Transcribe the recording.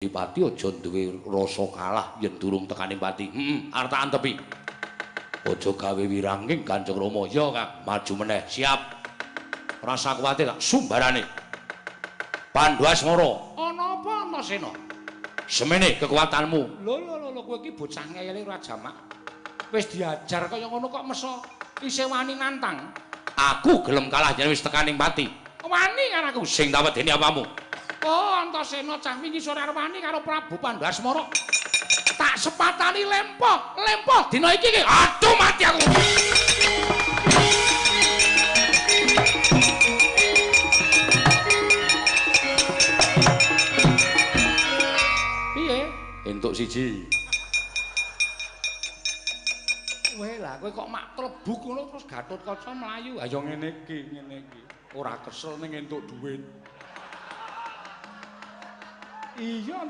Pati aja duwe rasa kalah yen durung tekane pati. Heeh, arep tak antepi. Aja gawe wiranging Kanjeng Rama. Ya, Kang, maju meneh. Siap. Rasa kuwatir tak sumbarane. Pandhu Asmara, ana apa Antasena? Semene kekuatanmu. Lho lho lho, kowe iki bocah ngeyele ora jamak. Wis diajar kaya ngono kok meso isih wani nantang. Aku gelem kalah yen wis tekaning pati. Wani karo aku sing tak wedeni apamu. Oh, Antasena cah wingi sore arep wani karo Prabu Pandhu Asmara. Tak sepatani lempoh, lempoh dina iki ki. Aduh mati aku. Piye? Entuk siji. Weh lah kowe kok mak tlebuk ngono terus Gatotkaca mlayu. Ha ya ngene iki, ngene iki. Ora kesel ning entuk dhuwit. Iya.